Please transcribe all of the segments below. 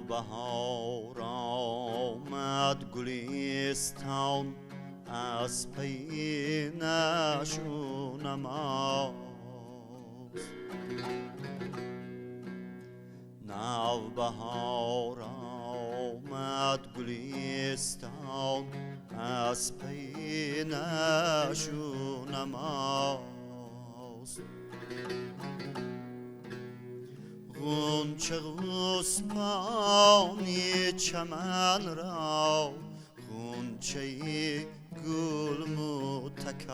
Навбаҳор омад гулистон аз пайи нашу намоз. Навбаҳор омад гулистон аз пайи нашу намоз. Ғунча ғусбони чаман ро ғунчаи гул мутакост.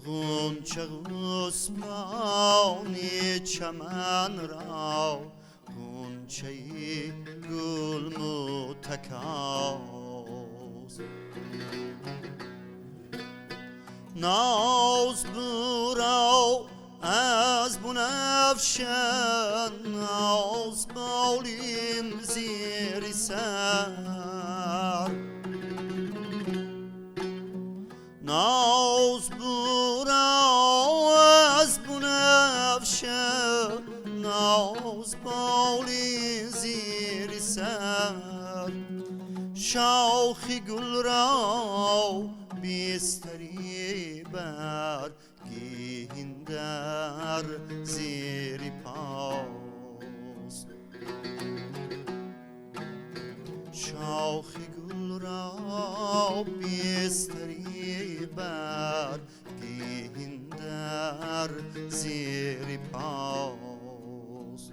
Ғунча ғусбони чаман ро ғунчаи гул мутакост. Ноз буро аз бунафшан ноз болин зири сар. Ноз буро аз бунафшан ноз болин зири сар. Шохи гулро бистари бар гиҳин дар зири пост. Шохи гулро бистари бар гиҳин дар зири пост.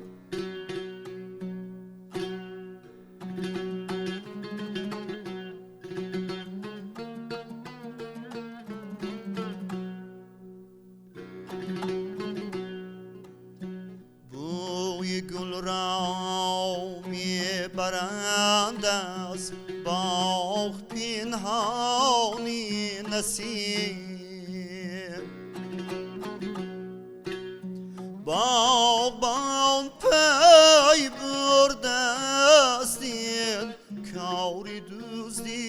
Бӯи гулро мебаранд аз боғ пинҳони насим. Боғбон пай бурдаст ин кори дузди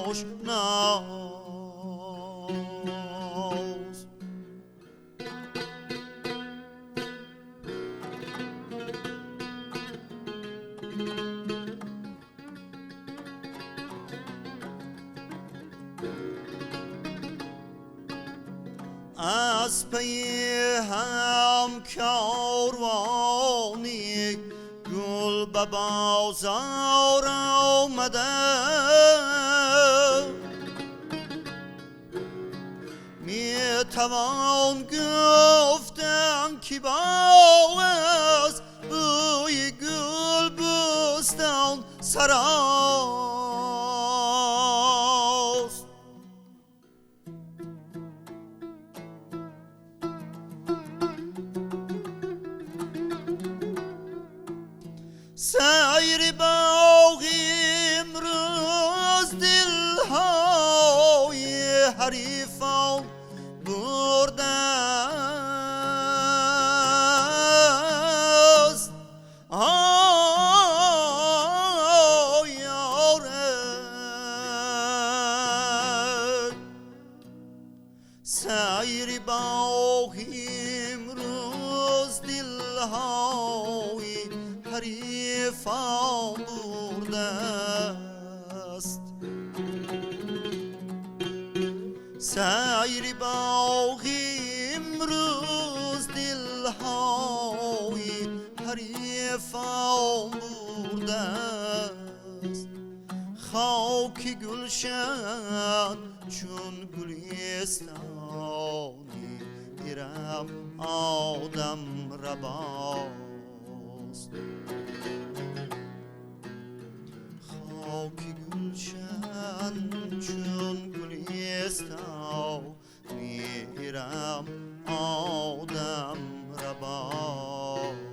ошност. Аз пайи ҳамкорвони гул ба бозор омада метавон гуфтан ки боз бӯи гул бӯстон сарост. Сайри боғи имрӯз дилҳои ҳарифон бурдааст. Ой ёре, сайри боғи имрӯз дилҳои ҳарифон бурдааст. Сайри боғи имрӯз дилҳои ҳарифон бурдааст. Хоки гулшан чун гулистони Ирам одам рабост. Хоки гулшан чун гулистони Ирам одам рабост.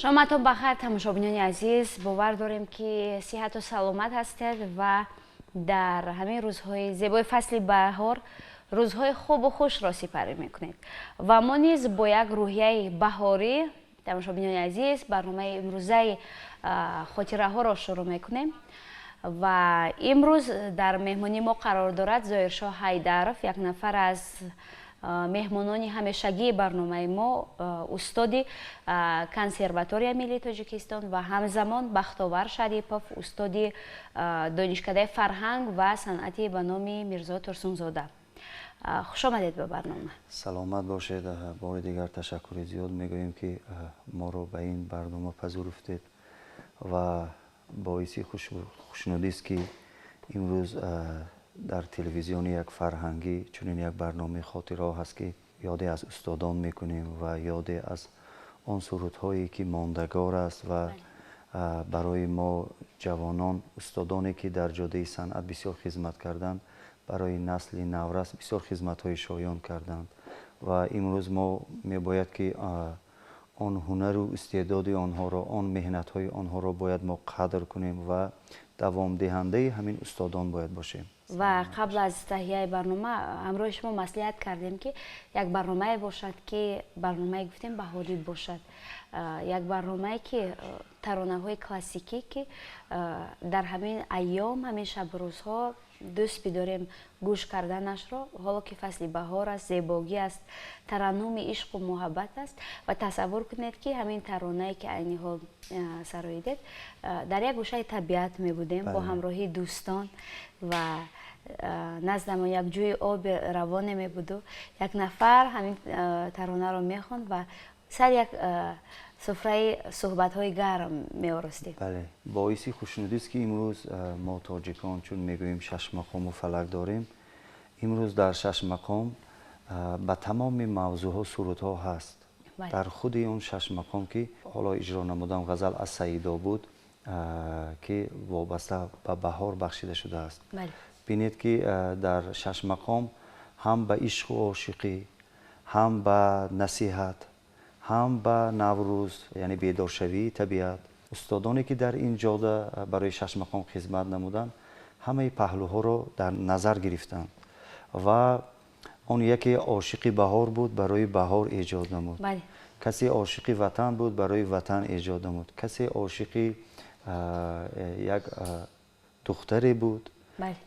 Шоматон бахайр, тамошобинони азиз. Бовар дорем, ки сиҳату саломат ҳастед ва дар ҳамин рӯзҳои зебои фасли баҳор рӯзҳои хубу хушро сипарӣ мекунед. Ва мо низ бо як рӯҳияи баҳорӣ, тамошобинони азиз, барномаи имрӯзаи хотираҳоро шурӯъ мекунем. Ва имрӯз дар меҳмонии мо қарор дорад Зоҳиршоҳ Ҳайдаров, як нафар аз меҳмонони ҳамешагии барномаи мо, устоди Консерваторияи миллии Тоҷикистон, ва ҳамзамон Бахтовар Шарипов, устоди Донишкадаи фарҳанг ва санъати ба номи Мирзо Турсунзода. Хуш омадед ба барнома. Саломат бошед. Бори дигар ташаккури зиёд мегӯем, ки моро ба ин барнома пазируфтед, ва боиси хушнудист, ки имрӯз дар телевизиони як фарҳангӣ чунин як барномаи хотираҳо ҳаст, ки ёде аз устодон мекунем ва ёде аз он сурудҳое, ки мондагор аст, ва барои мо ҷавонон, устодоне, ки дар ҷодаи санъат бисёр хизмат карданд, барои насли наврас бисёр хизматҳои шоён карданд. Ва имрӯз мо мебояд, ки он ҳунару истеъдоди онҳоро, он меҳнатҳои онҳоро бояд мо қадр кунем ва давомдиҳандаи ҳамин устодон бояд бошем. Ва қабл аз таҳияи барнома ҳамроҳи шумо маслиҳат кардем, ки як барномае бошад, ки барномае гуфтем баҳорӣ бошад, як барномае, ки таронаҳои классикӣ, ки дар ҳамин айём, ҳамин шабу рӯзҳо дӯст бидорем гӯш карданашро. Ҳоло ки фасли баҳор аст, зебогӣ аст, тараннуми ишқу муҳаббат аст. Ва тасаввур кунед, ки ҳамин таронае, ки айни ҳол сароидед, дар як гӯшаи табиат мебудем бо ҳамроҳии дӯстон ва наздамон як ҷӯи оби равоне мебуду як нафар ҳамин таронаро мехонд ва сар як суфраи суҳбатҳои гарм меоростем. Бале, боиси хушнудист, ки имрӯз мо тоҷикон, чун мегӯем, шашмақому фалак дорем. Имрӯз дар шашмақом ба тамоми мавзӯъҳо сурудҳо ҳаст. Дар худи он шашмақом, ки ҳоло иҷро намудам, ғазал аз Саидо буд, ки вобаста ба баҳор бахшида шудааст. Бинед, ки дар шашмақом ҳам ба ишқу ошиқӣ, ҳам ба насиҳат, ҳам ба Наврӯз, яъне бедоршавии табиат, устодоне, ки дар ин ҷода барои шашмақом хизмат намуданд, ҳамаи паҳлӯҳоро дар назар гирифтанд. Ва он яке ошиқи баҳор буд, барои баҳор эҷод намуд, касе ошиқи ватан буд, барои ватан эҷод намуд, касе ошиқи як духтаре буд,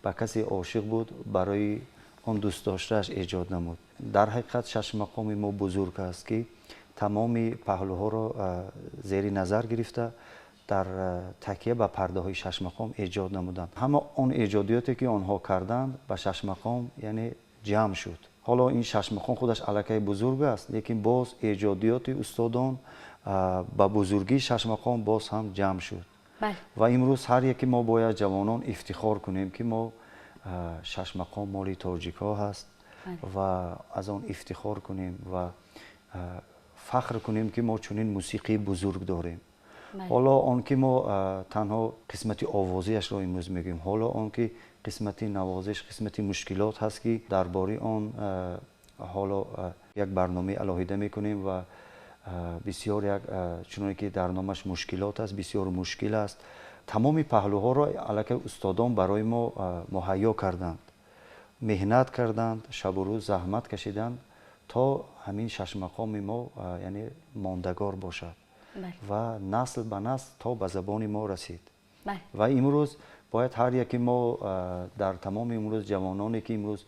ба касе ошиқ буд, барои он дӯстдоштааш эҷод намуд. Дар ҳақиқат шашмақоми мо бузург аст, ки тамоми паҳлӯҳоро зери назар гирифта, дар такя ба пардаҳои шашмақом эҷод намуданд. Ҳама он эҷодиёте, ки онҳо карданд, ба шашмақом, яъне, ҷамъ шуд. Ҳоло ин шашмақом худаш аллакай бузург аст, лекин боз эҷодиёти устодон ба бузургии шашмақом боз ҳам ҷамъ шуд. Ва имрӯз ҳар яке мо бояд, ҷавонон, ифтихор кунем, ки мо шашмақом моли тоҷикҳо ҳаст, ва аз он ифтихор кунем ва фахр кунем, ки мо чунин мусиқии бузург дорем. Ҳоло он ки мо танҳо қисмати овозиашро имрӯз мегӯем, ҳоло он ки қисмати навозиш, қисмати мушкилот ҳаст, ки дар бораи он ҳоло як барномаи алоҳида мекунем. Ва бисёр як, чуноне ки дар номаш мушкилот аст, бисёр мушкил аст. Тамоми паҳлӯҳоро аллакай устодон барои мо муҳайё карданд, меҳнат карданд, шабу рӯз заҳмат кашиданд, то ҳамин шашмақоми мо, яъне, мондагор бошад ва насл ба насл то ба забони мо расид. Ва имрӯз бояд ҳар яке мо, дар тамоми имрӯз ҷавононе, ки имрӯз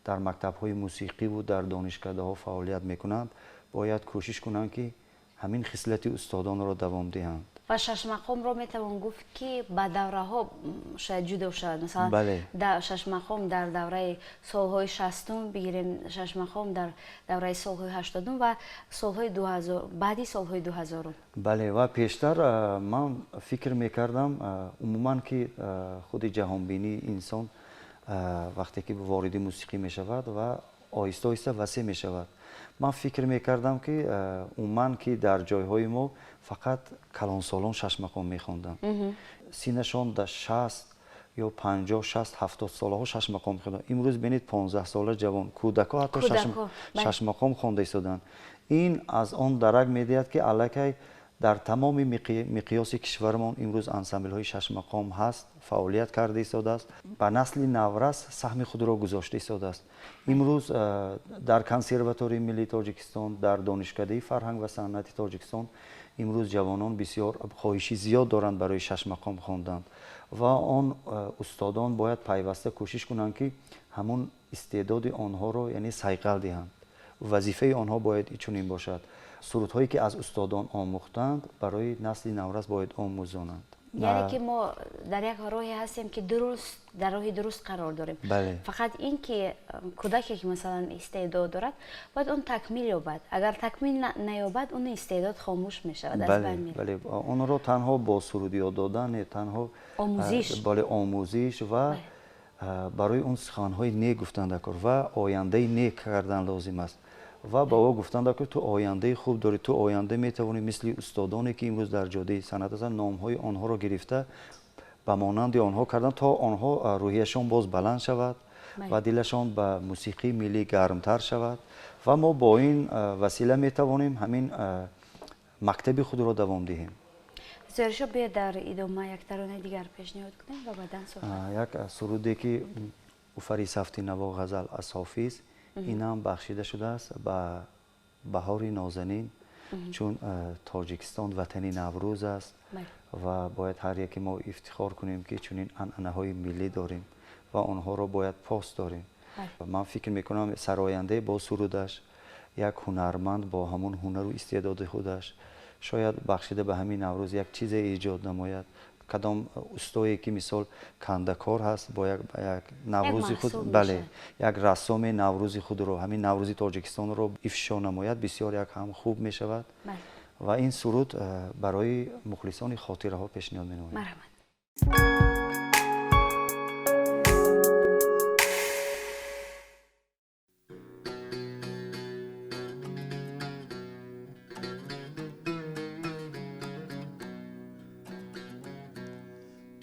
дар мактабҳои мусиқиву дар донишкадаҳо фаъолият мекунанд, бояд кӯшиш кунанд, ки ҳамин хислати устодонро давом диҳанд. Ва шашмақомро метавон гуфт, ки ба давраҳо шояд ҷудо шавад. Масалан, шашмақом дар давраи солҳои 60-ум бигирем, шашмақом дар давраи солҳои 80-ум ва солҳои 2000, баъди солҳои 2000-ум. Бале, ва пештар ман фикр мекардам, умуман, ки худи ҷаҳонбинии инсон вақте ки вориди мусиқӣ мешавад ва оҳиста оҳиста васеъ мешавад, ман фикр мекардам, ки умуман, ки дар ҷойҳои мо фақат калонсолон шашмақом мехонданд, синашон дар 60 ё 50, 60, 70 солаҳо шашмақом мехонданд. Имрӯз бинед, 15-сола ҷавон, кӯдакҳо ҳатто шашмақом хонда истоданд. Ин аз он дарак медиҳад, ки аллакай Дар тамоми миқёси кишварамон имрӯз ансамблҳои шашмақом ҳаст, фаъолият карда истодааст, ба насли наврас саҳми худро гузошта истодааст. Имрӯз дар Консерваторияи миллии Тоҷикистон, дар Донишкадаи фарҳанг ва санъати Тоҷикистон имрӯз ҷавонон бисёр хоҳиши зиёд доранд барои шашмақом хондан ва он устодон бояд пайваста кӯшиш кунанд, ки ҳамун истеъдоди онҳоро яъне сайқал диҳанд. Вазифаи онҳо бояд чунин бошад. Сурудҳое ки аз устодон омӯхтанд, барои насли наврас бояд омӯзонанд. Яъне ки мо дар як роҳе ҳастем, ки дуруст дар роҳи дуруст қарор дорем. Фақат ин ки кӯдаке ки масалан истеъдод дорад, бояд он такмил ёбад. Агар такмил наёбад, он истеъдод хомӯш мешавад, аз байн меравад. Бале, онро танҳо бо суруд ёд додан, танҳо омӯзиш, бале, омӯзиш ва барои он суханҳои нек гуфтан даркор ва ояндаи нек кардан лозим аст. Ва ба ӯ гуфтанд, ки ту ояндаи хуб дорӣ, ту оянда метавонӣ мисли устодоне ки имрӯз дар ҷодаи санъат ҳастанд, номҳои онҳоро гирифта ба монанди онҳо кардан, то онҳо рӯҳияшон боз баланд шавад ва дилашон ба мусиқии миллӣ гармтар шавад. Ва мо бо ин васила метавонем ҳамин мактаби худро давом диҳем. Зоҳиршо, биё дар идома як таронаи дигар пешниҳод кунем ва баъдан суҳбат. Як суруде ки Уфари сафти наво ғазал аз Ҳофиз, ин ҳам бахшида шудааст ба баҳори нозанин, чун Тоҷикистон ватани Наврӯз аст ва бояд ҳар яке мо ифтихор кунем, ки чунин анъанаҳои миллӣ дорем ва онҳоро бояд пос дорем. Ман фикр мекунам, сарояндае бо сурудаш, як ҳунарманд бо ҳамон ҳунару истеъдоди худаш шояд бахшида ба ҳамин Наврӯз як чизе эҷод намояд. Кадом устое ки мисол кандакор ҳаст, бо як наврӯзи худ, бале, як рассоме наврӯзи худро, ҳамин наврӯзи Тоҷикистонро ифшо намояд, бисёр як ҳам хуб мешавад. Ва ин суруд барои мухлисони хотираҳо пешниҳод менамоям. Марҳамат.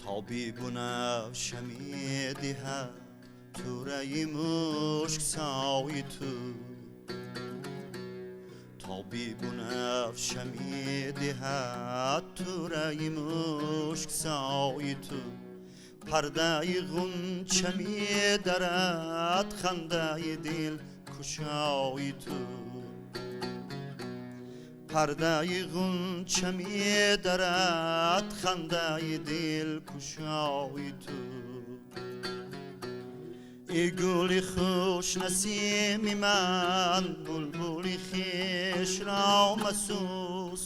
Тоби бунафша медиҳад тураи мушксои ту, тоби бунафша медиҳад тураи мушксои ту, пардаи ғунча медарад хандаи дил кушои ту, пардаи ғунча медарад хандаи дил кушои ту. Эй гули хушнасими ман, булбули хешро масӯз,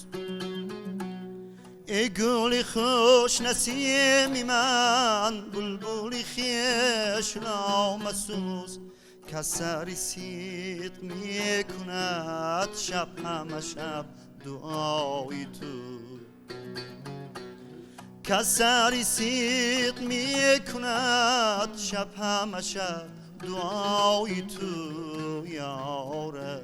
эй гули хушнасими ман, булбули хешро масӯз, касари сидқ мекунад шаб ҳама шаб дуои ту, касари сидқ мекунад шаб ҳама шаб дуои ту, ёра.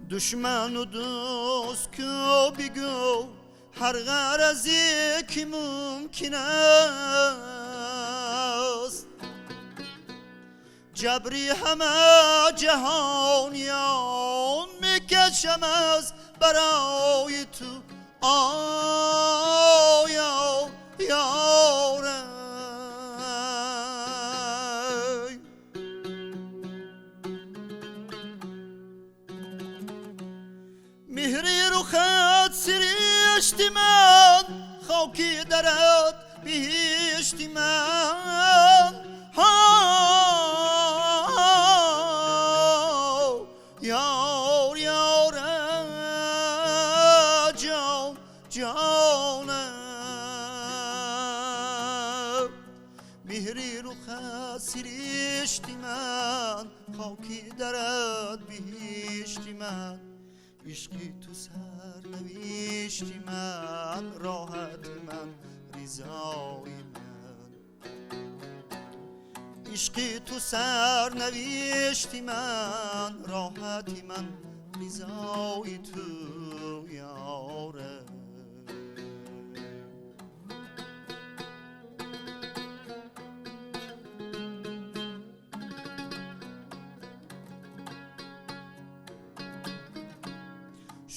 Душману дӯст ку бигӯ ҳар ғаразе ки мумкин аст, ҷабри ҳама ҷаҳониён мекашам аз барои ту, оё ёра. Меҳри рухат сиришти ман, хоки дарат биҳишти ман, ёр ёра, ҷон ҷонам. Меҳри рухат сиришти ман, хоки дарат биҳишти ман, ишқи ту сарнавишти ман, роҳати ман, ризои ман, ишқи ту сарнавишти ман, роҳати ман, ризои ту, ёра.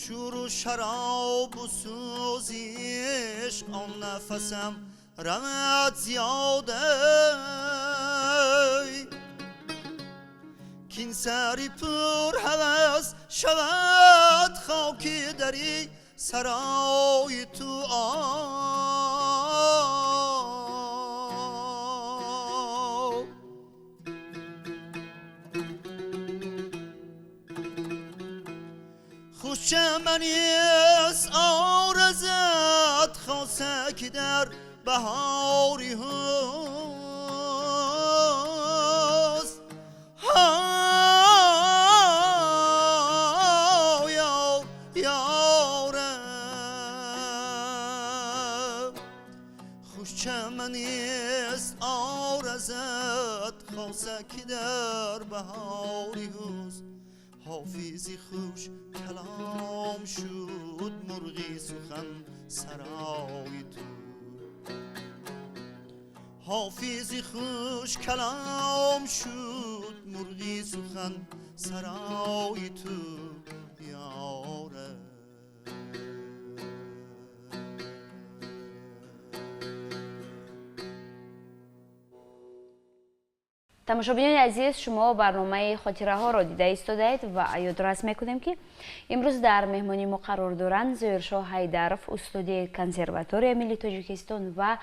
Шуру шароб у сӯзи ишқ он нафасам равад зиёда кин сари пур ҳавас шавад хоки дари сарои ту خوش چمنیست آرزت خاصه که در بهاری هست یار یارم خوش چمنیست آرزت خاصه که در بهاری هست حافظی خوش کلام شد مرغی سخن سرای تو حافظی خوش کلام شد مرغی سخن سرای تو یاره. Тамошобинони азиз, шумо барномаи хотираҳоро дида истодаед ва ёдрас мекунем, ки имрӯз дар меҳмонии мо қарор доранд Зоҳиршоҳ Ҳайдаров, устоди Консерваторияи миллии Тоҷикистон ва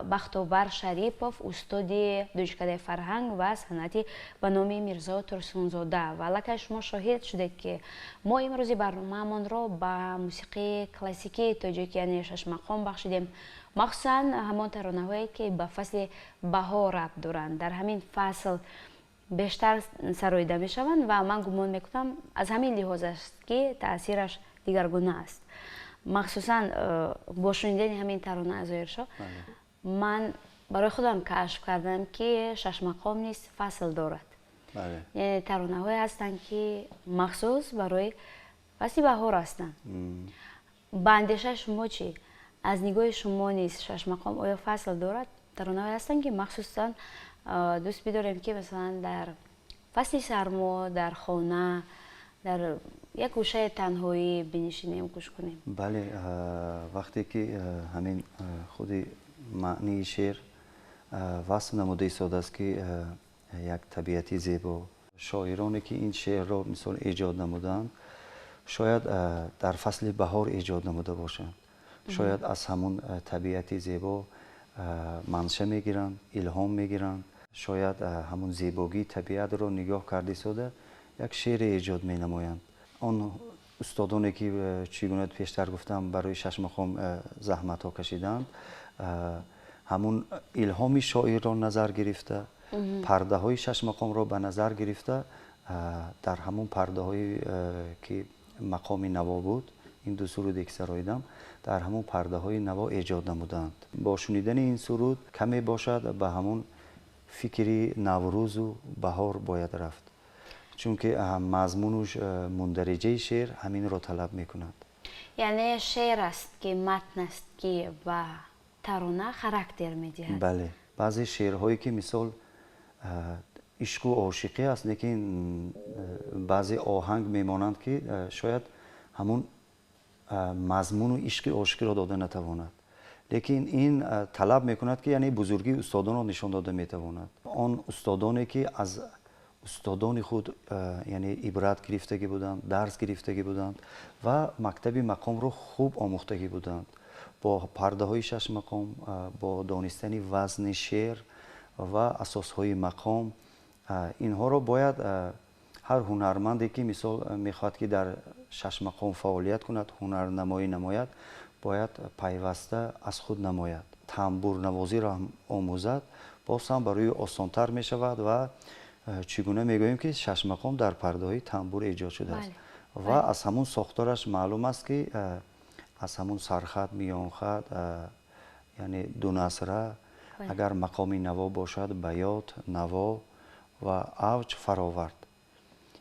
Бахтобар Шарипов, устоди Донишкадаи фарҳанг ва санъати ба номи Мирзо Турсунзода. Ва аллакай шумо шоҳид шудед, ки мо имрӯзи барномаамонро ба мусиқии классикии тоҷик, яъне шашмақом бахшидем, махсусан ҳамон таронаҳое, ки ба фасли баҳор рабт доранд, дар ҳамин фасл бештар сароида мешаванд ва ман гумон мекунам, аз ҳамин лиҳоз аст, ки таъсираш дигаргуна аст. Махсусан бо шунидани ҳамин тарона аз Зоҳиршоҳ ман барои худам кашф кардам, ки шашмақом низ фасл дорад, яъне таронаҳое ҳастанд, ки махсус барои фасли баҳор ҳастанд. Ба андешаи шумо чӣ? Аз нигоҳи шумо низ шашмақом оё фасл дорад? Таронаҳое ҳастанд, ки махсусан дӯст бидорем, ки масалан дар фасли сармо дар хона дар як гӯшаи танҳоӣ бинишинем, гӯш кунем. Бале, вақте ки ҳамин худи маънии шеър васф намуда истодааст, ки як табиати зебо, шоироне, ки ин шеърро мисол эҷод намуданд, шояд дар фасли баҳор эҷод намуда бошанд, шояд аз ҳамун табиати зебо манша мегиранд, илҳом мегиранд, шояд ҳамун зебогии табиатро нигоҳ карда истода як шеъре эҷод менамоянд. Он устодоне, ки чӣ гуна пештар гуфтам, барои шашмақом заҳматҳо кашиданд, ҳамун илҳоми шоирро назар гирифта, пардаҳои шашмақомро ба назар гирифта, дар ҳамун пардаҳое, ки мақоми наво буд, ин ду суруде, ки сароидам, дар ҳамун пардаҳои наво эҷод намуданд. Бо шунидани ин суруд каме бошад ба ҳамун фикри наврӯзу баҳор бояд рафт, чунки мазмуну мундариҷаи шеър ҳаминро талаб мекунад. Яъне шеър аст, ки матн аст, ки ба тарона характер медиҳад. Бале, баъзе шеърҳое, ки мисол ишқу ошиқӣ аст, лекин баъзе оҳанг мемонанд, ки шояд ҳамун мазмуну ишқи ошиқиро дода натавонад, лекин ин талаб мекунад, ки яъне бузургии устодонро нишон дода метавонад. Он устодоне, ки аз устодони худ яъне ибрат гирифтагӣ буданд, дарс гирифтагӣ буданд ва мактаби мақомро хуб омӯхтагӣ буданд, бо пардаҳои шашмақом, бо донистани вазни шеър ва асосҳои мақом, инҳоро бояд ҳар ҳунарманде, ки мисол мехоҳад, ки дар шашмақом фаъолият кунад, ҳунарнамоӣ намояд, бояд пайваста аз худ намояд, тамбурнавозиро ҳам омӯзад, боз ҳам барои осонтар мешавад. Ва чӣ гуна мегӯем, ки шашмақом дар пардаҳои тамбур эҷод шудааст ва аз ҳамун сохтораш маълум аст, ки аз ҳамун сархат, миёнхат, яъне дунасра, агар мақоми наво бошад, баёт, наво ва авҷ фаровард.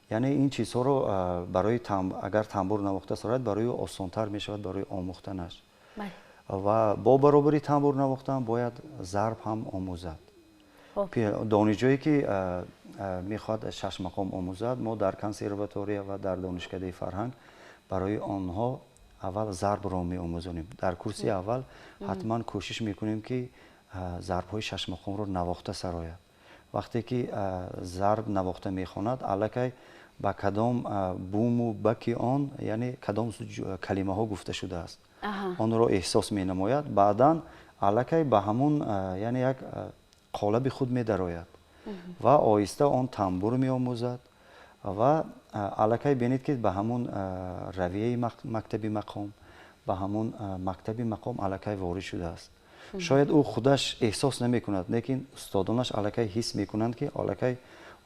Яъне ин чизҳоро барои агар тамбур навохта сарад, барои осонтар мешавад барои омӯхтанаш. Ва бо баробари тамбур навохтан бояд зарб ҳам омӯзад. Донишҷӯе, ки мехоҳад шашмақом омӯзад, мо дар консерватория ва дар Донишкадаи фарҳанг Барои онҳо аввал зарбро меомӯзонем. Дар курси аввал ҳатман кӯшиш мекунем, ки зарбҳои шашмақомро навохта сарояд. Вақте ки зарб навохта мехонад, аллакай ба кадом буму баки он, яъне кадом калимаҳо гуфта шудааст, онро эҳсос менамояд. Баъдан аллакай ба ҳамун, яъне як қолаби худ медарояд ва оҳиста он тамбур меомӯзад ва аллакай бинед, ки ба ҳамун равияи мактаби мақом, ба ҳамун мактаби мақом аллакай ворид шудааст. Шояд ӯ худаш эҳсос намекунад, лекин устодонаш аллакай ҳис мекунанд, ки аллакай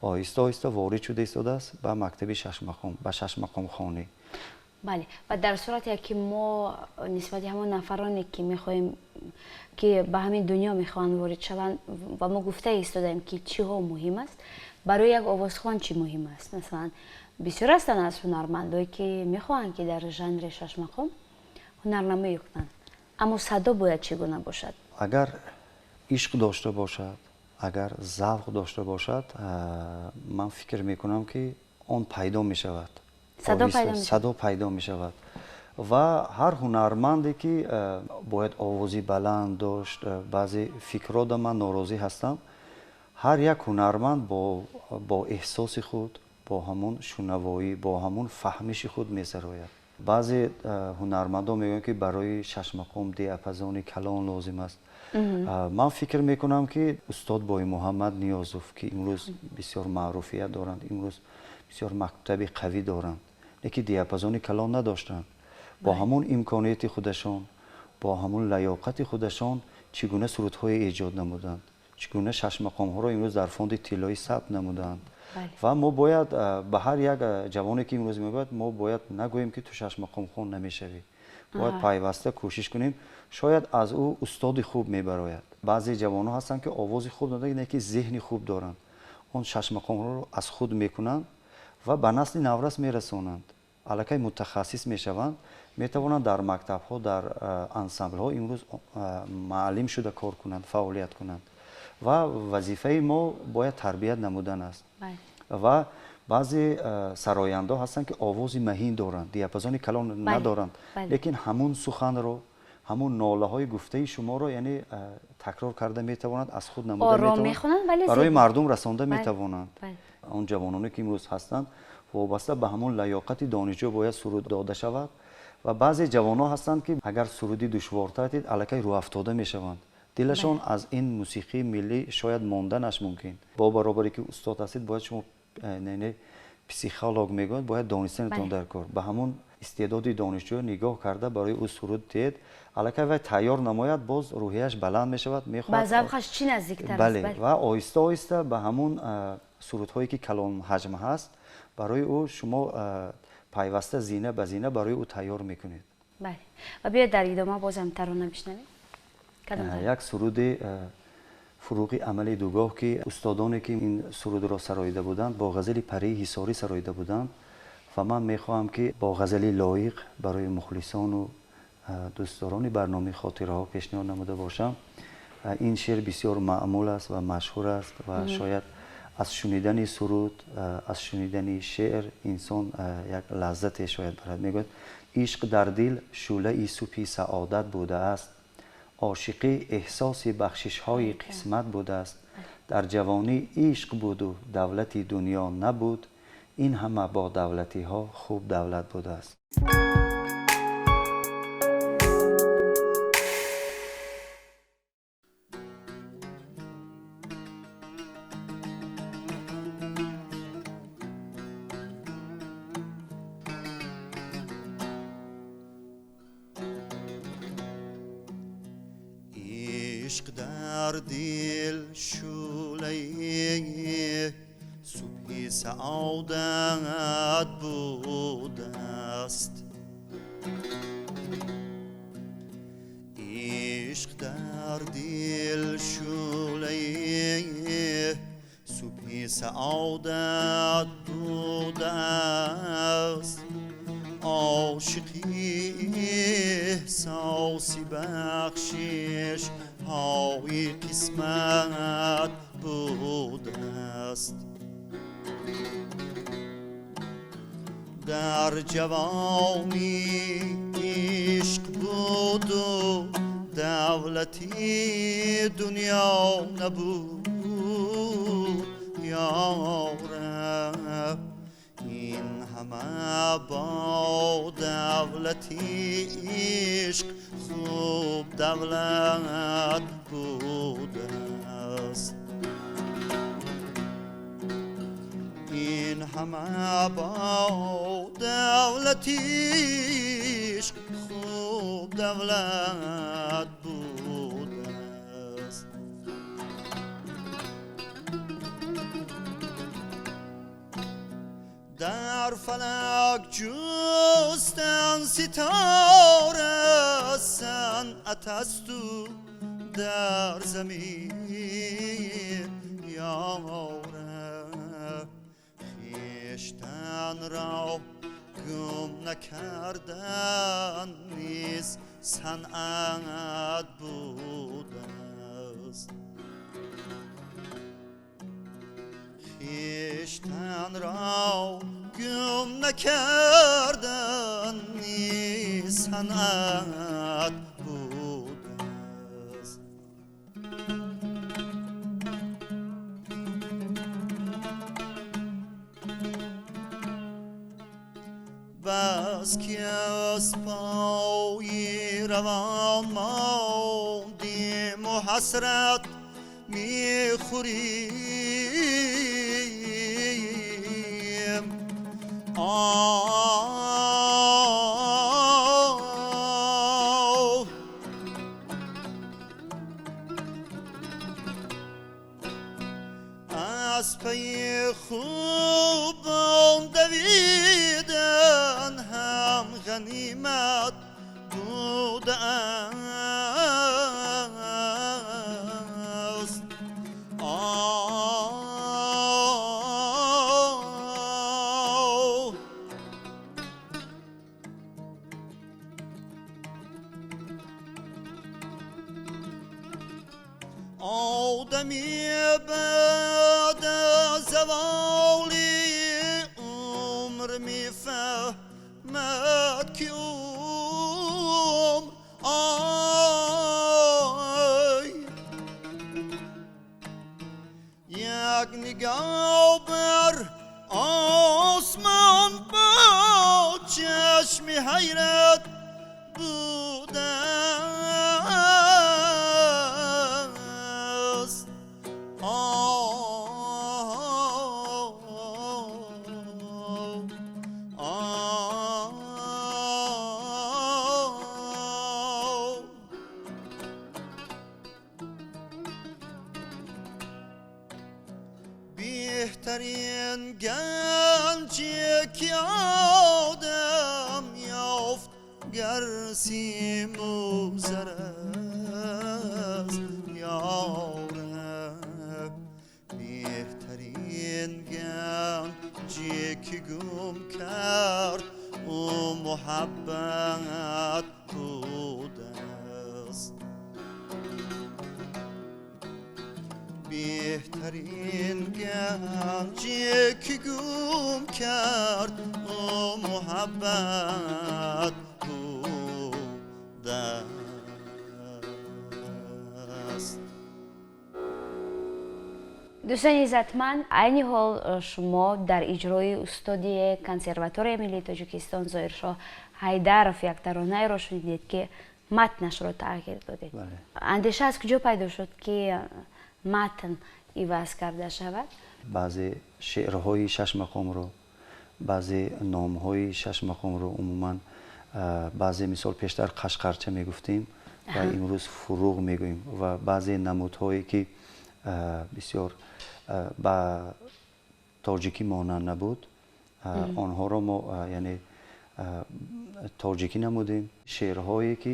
оҳиста оҳиста ворид шуда истодааст ба мактаби шашмақом, ба шашмақомхонӣ. Бале, ва дар сурате ки мо нисбати ҳамон нафароне, ки мехоҳем, ки ба ҳамин дунё мехоҳанд ворид шаванд, ва мо гуфта истодаем, ки чиҳо муҳим аст, барои як овозхон чӣ муҳим аст? Масалан, бисёр ҳастанд аз ҳунармандое, ки мехоҳанд, ки дар жанри шашмақом ҳунарнамоӣ кунанд, аммо садо бояд чӣ гуна бошад? Агар ишқ дошта бошад, агар завқ дошта бошад, ман фикр мекунам, ки он пайдо мешавад. Садо пайдо мешавад. Ва ҳар ҳунарманде ки бояд овози баланд дошт, баъзе фикрҳо да ман норозӣ ҳастам. Ҳар як ҳунарманд бо эҳсоси худ, бо ҳамун шунавоӣ, бо ҳамун фаҳмиши худ месарояд. Баъзе ҳунармандон мегӯянд, ки барои шашмақом диапазони калон лозим аст. Ман фикр мекунам, ки устод Боймуҳаммад Ниёзов, ки имрӯз бисёр маъруфият доранд, имрӯз бисёр мактаби қавӣ доранд, лекин диапазони калон надоштанд, бо ҳамун имконияти худашон, бо ҳамун лаёқати худашон чӣ гуна сурудҳое эҷод намуданд, чӣ гуна шашмақомҳоро имрӯз дар фонди тиллоӣ сабт намуданд. Ва мо бояд ба ҳар як ҷавоне, ки имрӯз мегӯяд, мо бояд нагӯем, ки ту шашмақомхон намешавӣ. Бояд пайваста кӯшиш кунем, шояд аз ӯ устоди хуб мебарояд. Баъзе ҷавонҳо ҳастанд, ки овози хуб надоранд, лекин зеҳни хуб доранд, он шашмақомҳоро аз худ мекунанд ва ба насли наврас мерасонанд, аллакай мутахассис мешаванд, метавонанд дар мактабҳо, дар ансамблҳо имрӯз муаллим шуда кор кунанд, фаъолият кунанд. Ва вазифаи мо бояд тарбият намудан аст. Ва баъзе сарояндаҳо ҳастанд, ки овози маҳин доранд, диапазони калон надоранд, лекин ҳамун суханро, ҳамун нолаҳои гуфтаи шуморо, яъне такрор карда метавонанд, аз худ намуда метавонанд, барои мардум расонда метавонанд. Он ҷавононе, ки имрӯз ҳастанд, вобаста ба ҳамун лаёқати донишҷӯ бояд суруд дода шавад. Ва баъзе ҷавонҳо ҳастанд, ки агар суруди душвортар дид, аллакай рӯҳафтода мешаванд, дилашон аз ин мусиқии миллӣ шояд монданаш мумкин. Бо баробаре ки устод ҳастед, бояд шумо, не, психолог мегӯяд, бояд донистанатон дар кор, ба ҳамун истеъдоди донишҷӯ нигоҳ карда барои ӯ суруд диҳед, аллакай вай тайёр намояд, боз рӯҳияш баланд мешавад, мехоҳад ба завқаш чӣ наздиктар. Бале, ва оҳиста оҳиста ба ҳамун сурудҳое, ки калонҳаҷм ҳаст, барои ӯ шумо пайваста зина ба зина барои ӯ тайёр мекунед. Бале, ва биёед дар идома бозам тарона бишнавем. Як суруди Фуруғи амали дугоҳ, ки устодоне, ки ин сурудро сароида буданд, бо ғазали Парии Ҳисорӣ сароида буданд, ва ман мехоҳам, ки бо ғазали лоиқ барои мухлисону дӯстдорони барномаи хотираҳо пешниҳод намуда бошам. Ин шеър бисёр маъмул аст ва машҳур аст ва шояд аз шунидани суруд, аз шунидани шеър инсон як лаззате шояд барад. Мегӯяд: ишқ дар дил шӯълаи субҳи саодат будааст, ошиқӣ эҳсоси бахшишҳои қисмат будааст, дар ҷавонӣ ишқ буду давлати дунё набуд, ин ҳама бо давлатиҳо хуб давлат будааст. Ишқ дар дил шӯълаи субҳи саодат будааст, ишқ дар дил шӯълаи субҳи саодат будааст, ошиқӣ эҳсоси бахшиш ҳои қисмат будааст. Дар ҷавонӣ ишқ буд ва давлати дунё набуд ё раб ин ҳама бо давлати ишқ хуб давлат будааст ин ҳама бо давлати ишқ хуб давлат будааст Дар фалак ҷустан ситора санъат аст у дар замин ё раб хештан ро гум накардан низ санъат будааст хештан ро гум накардан низ санъат будааст Бас ки аз пои равон мондим ва ҳасрат мехӯрем Аз пайи хубон давидан ҳам ғанимат будааст Одами баъд аз заволи умр мефаҳмад ки умр ай як нигоҳ бар осмон бо чашми ҳайрат будааст Беҳтарин ганҷе ки одам ёфт гар симу зар аст ё раб беҳтарин ганҷе ки гум кард ӯ муҳаббат будааст Беҳтарин ганҷе ки гум кард ӯ муҳаббат будааст. Дӯстони иззатманд, айни ҳол шумо дар иҷрои устоди консерваторияи миллии Тоҷикистон Зоҳиршоҳ Ҳайдаров як таронаеро шунидед, ки матнашро тағйир додед. Андеша аз куҷо пайдо шуд, ки матн иваз карда шавад? Баъзе шеърҳои шашмақомро, баъзе номҳои шашмақомро умуман баъзе мисол пештар қашқарча мегуфтем ва имрӯз фуруғ мегӯем ва баъзе намудҳое ки бисёр ба тоҷикӣ монанд набуд, онҳоро мо яъне тоҷикӣ намудем. Шеърҳое ки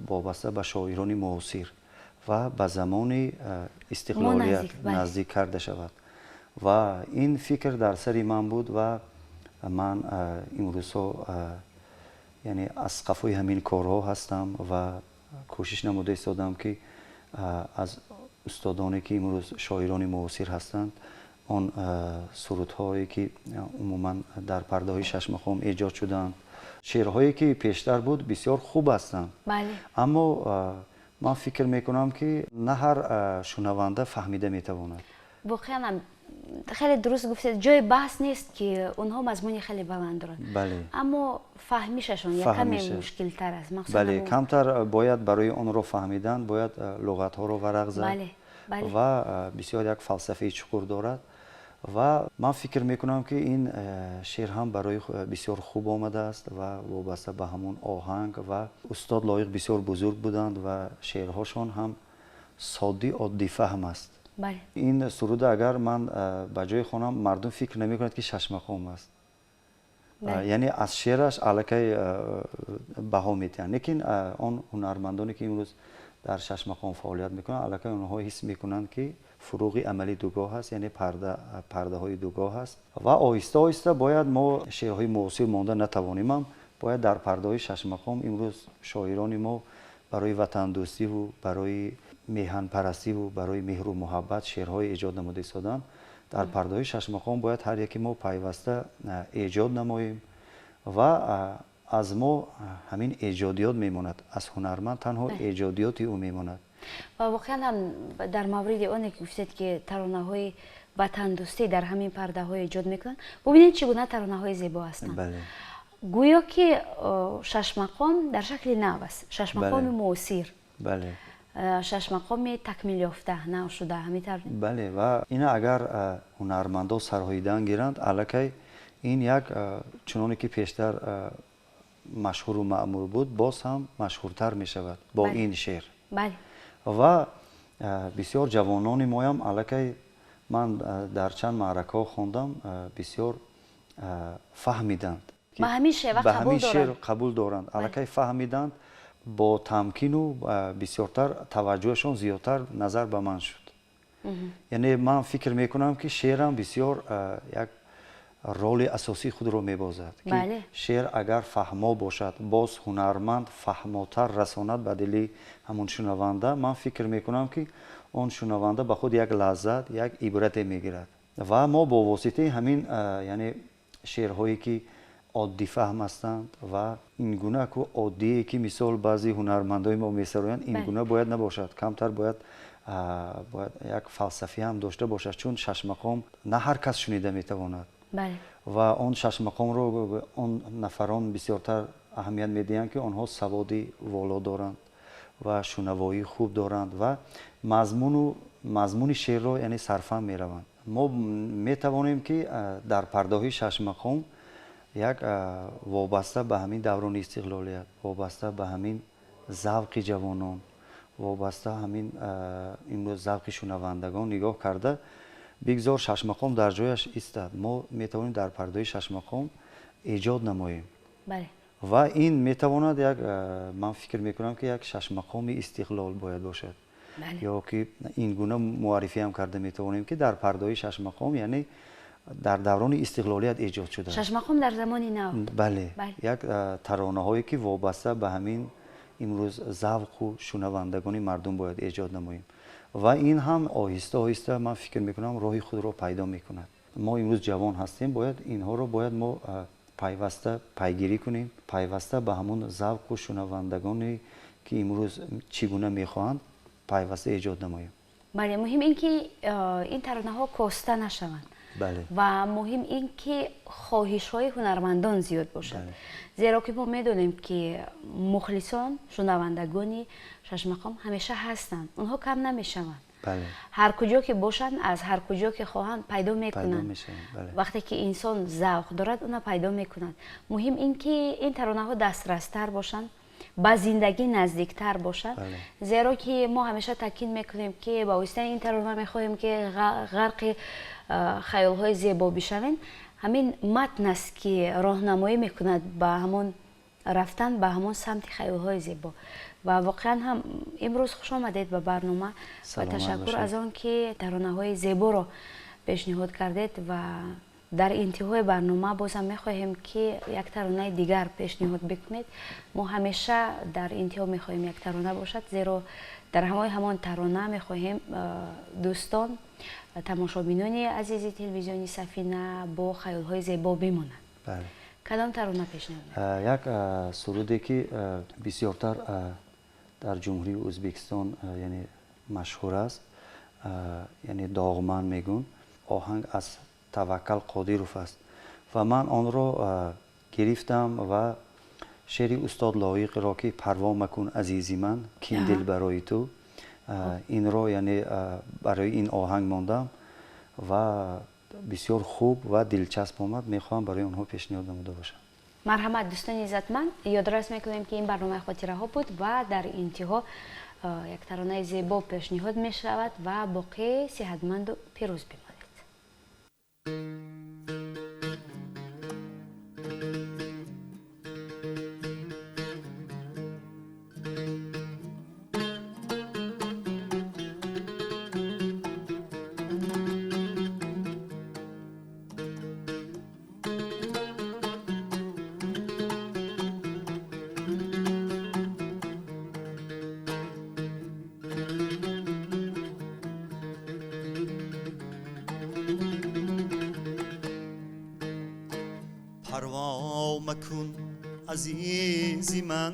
вобаста ба шоирони муосир ва ба замони истиқлолият наздик карда шавад. Ва ин фикр дар сари ман буд ва ман имрӯзҳо яъне аз қафои ҳамин корҳо ҳастам ва кӯшиш намуда истодам, ки аз устодоне ки имрӯз шоирони муосир ҳастанд, Он сурудҳое, ки умуман дар пардаҳои шашмақом эҷод шуданд, шеърҳое, ки пештар буд, бисёр хуб ҳастанд, аммо ман фикр мекунам, ки на ҳар шунаванда фаҳмида метавонад. Воқеан, хеле дуруст гуфтед, ҷои баҳс нест, ки онҳо мазмуни хеле баланд доранд, аммо фаҳмишашон якаме мушкилтар аст. Бале, камтар бояд барои онро фаҳмидан бояд луғатҳоро варақ зад ва бисёр як фалсафаи чуқур дорад. Ва ман фикр мекунам, ки ин шеър ҳам барои бисёр хуб омадааст ва вобаста ба ҳамон оҳанг. Ва устод Лоиқ бисёр бузург буданд ва шеърҳошон ҳам соддӣ, оддифаҳм аст. Ин суруда агар ман ба ҷое хонам, мардум фикр намекунад, ки шашмақом аст, яъне аз шеъраш аллакай баҳо медиҳанд. Лекин он ҳунармандоне, ки имрӯз дар шашмақом фаъолият мекунанд, аллакай онҳо ҳис мекунанд, ки фуруғи амали дугоҳ аст, яъне пардаҳои дугоҳ аст. Ва оҳиста оҳиста бояд мо шеърҳои муосир монда натавонимам, бояд дар пардаҳои шашмақом имрӯз шоирони мо барои ватандӯстиву барои меҳанпарастиву барои меҳру муҳаббат шеърҳое эҷод намуда истоданд. Дар пардаҳои шашмақом бояд ҳар яке мо пайваста эҷод намоем ва аз мо ҳамин эҷодиёт мемонад, аз ҳунарманд танҳо эҷодиёти ӯ мемонад. Ва воқеан ҳам, дар мавриди оне ки гуфтед, ки таронаҳои ватандӯстӣ дар ҳамин пардаҳо эҷод мекунанд, бубинед, чӣ гуна таронаҳои зебо ҳастанд. Гӯё ки шашмақом дар шакли нав аст, шашмақоми муосир, шашмақоми такмилёфта, нав шуда, ҳамин тавр? Бале, ва ина агар ҳунармандо сарҳоидан гиранд, аллакай ин як чуноне ки пештар машҳуру маъмул буд, боз ҳам машҳуртар мешавад бо ин шеър. Ва бисёр ҷавонони моям аллакай, ман дар чанд маъракаҳо хондам, бисёр фаҳмиданд. Ба ҳамин шева. Ба ҳамин шеър қабул доранд, аллакай фаҳмиданд бо тамкину бисёртар таваҷҷӯҳашон зиёдтар назар ба ман шуд. Яъне ман фикр мекунам, ки шеърам бисёр як роли асосии худро мебозад, ки шеър агар фаҳмо бошад, боз ҳунарманд фаҳмотар расонад ба дили ҳамон шунаванда, ман фикр мекунам, ки он шунаванда ба худ як лаззат, як ибрате мегирад. Ва мо бо воситаи ҳамин, яъне шеърҳое, ки оддифаҳм ҳастанд ва ин гуна ку оддие, ки мисол баъзе ҳунармандои мо месароянд, ин гуна бояд набошад, камтар бояд як фалсафия ҳам дошта бошад, чун шашмақом на ҳар кас шунида метавонад. Ва он шашмақомро он нафарон бисёртар аҳамият медиҳанд, ки онҳо саводи воло доранд ва шунавоии хуб доранд ва мазмуни шеърро, яъне сарфаҳм мераванд. Мо метавонем, ки дар пардаҳои шашмақом як вобаста ба ҳамин даврони истиқлолият, вобаста ба ҳамин завқи ҷавонон, вобаста ҳамин имрӯз завқи шунавандагон нигоҳ карда, бигзор шашмақом дар ҷояш истад, мо метавонем дар пардаҳои шашмақом эҷод намоем. Ва ин метавонад як, ман фикр мекунам, ки як шашмақоми истиқлол бояд бошад ё ки ин гуна муаррифиам карда метавонем, ки дар пардаҳои шашмақом, яъне дар даврони истиқлолият эҷод шудааст. Шашмақом дар замони нав. Бале, як таронаҳое, ки вобаста ба ҳамин имрӯз завқу шунавандагони мардум бояд эҷод намоем. Ва ин ҳам оҳиста оҳиста, ман фикр мекунам, роҳи худро пайдо мекунад. Мо имрӯз ҷавон ҳастем, бояд инҳоро бояд мо пайваста пайгирӣ кунем, пайваста ба ҳамон завқу шунавандагоне, ки имрӯз чӣ гуна мехоҳанд, пайваста эҷод намоем. Бале, муҳим ин ки ин таронаҳо коста нашаванд ва муҳим ин ки хоҳишҳои ҳунармандон зиёд бошад, зеро ки мо медонем, ки мухлисон, шунавандагони шашмақом ҳамеша ҳастанд, онҳо кам намешаванд. Ҳар куҷо ки бошанд, аз ҳар куҷо ки хоҳанд, пайдо мекунанд. Вақте ки инсон завқ дорад, уна пайдо мекунад. Муҳим ин ки ин таронаҳо дастрастар бошанд, ба зиндагӣ наздиктар бошад, зеро ки мо ҳамеша таъкид мекунем, ки ба воситаи ин тарона мехоҳем, ки ғарқи хаёлҳои зебо бишавем. Ҳамин матн аст, ки роҳнамоӣ мекунад ба ҳамон рафтан ба ҳамон самти хаёлҳои зебо. Ва воқеан ҳам, имрӯз хуш омадед ба барнома ва ташаккур аз он ки таронаҳои зеборо пешниҳод кардед ва Дар интиҳои барнома бозам мехоҳем, ки як таронаи дигар пешниҳод бикунед. Мо ҳамеша дар интиҳо мехоҳем як тарона бошад, зеро дар ҳамои ҳамон тарона мехоҳем дӯстон, тамошобинони азизи телевизиони Сафина бо хаёлҳои зебо бимонанд. Кадом тарона пешниҳод мекунед? Як суруде, ки бисёртар дар Ҷумҳурии Ӯзбекистон, яъне машҳур аст, яъне Доғман мегӯн. Оҳанг аз Таваккал Қодиров аст ва ман онро гирифтам ва шеъри устод Лоиқро, ки «Парво макун, азизи ман, кин дил барои ту», инро яъне барои ин оҳанг мондам ва бисёр хуб ва дилчасп омад. Мехоҳам барои онҳо пешниҳод намуда бошам. Марҳамат, дӯстони иззатманд, ёдрас мекунем, ки ин барномаи хотираҳо буд ва дар интиҳо як таронаи зебо пешниҳод мешавад ва боқӣ сиҳатманду пирӯз бимонед. Парво макун, азизи ман,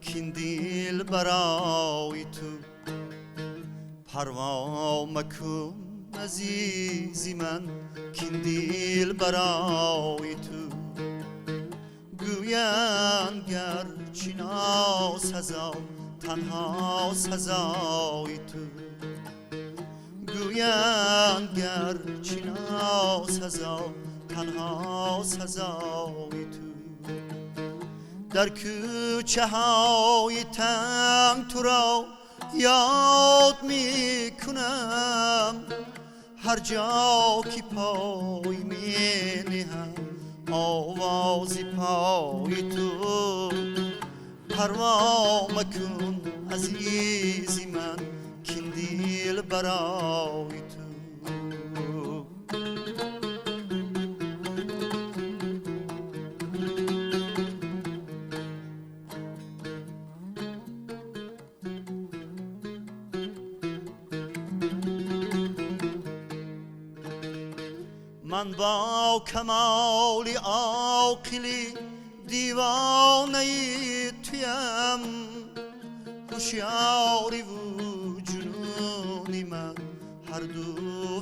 кин дил барои ту. Парво макун, азизи ман, кин дил барои ту. Гӯянд гарчи носазо, танҳо сазои ту. Гӯянд гарчи носазо, танҳо сазои ту. Дар кӯчаҳои танг туро ёд мекунам, ҳар ҷо ки пой менеҳам, овози пои ту. Парво макун, азизи ман, кин дил барои ту. Ман бо камоли оқилӣ девонаи туям, ҳушёриву ҷунуни ман ҳарду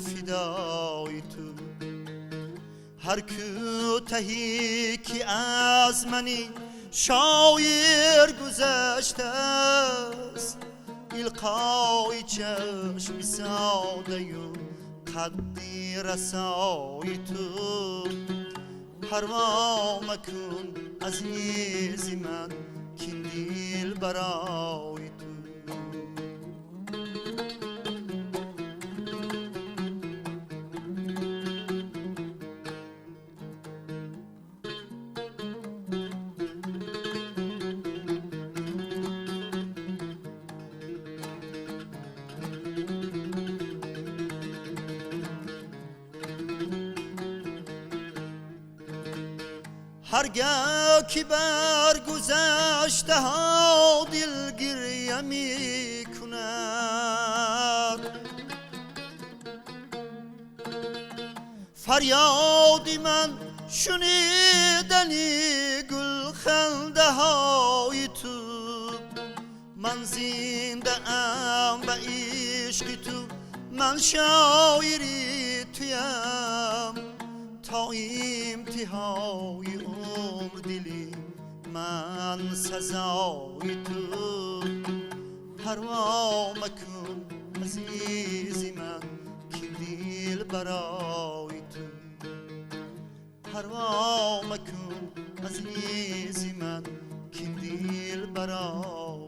фидои ту. Ҳар кӯтаҳӣ ки аз мани шоир гузаштааст, илқои чашми содаю қадди расои ту. Парво макун, азизи ман, кин дил барои ту. Ҳаргаҳ ки бар гузаштаҳо дил гиря мекунад, фарёди ман шунидани гулхандаҳои ту. Ман зиндаам ба ишқи ту, ман шоири туям. То имтиҳои умр дили ман сазои ту. Парво макун, азизи ман, ки дил барои ту. Парво макун, азизи ман, ки дил барои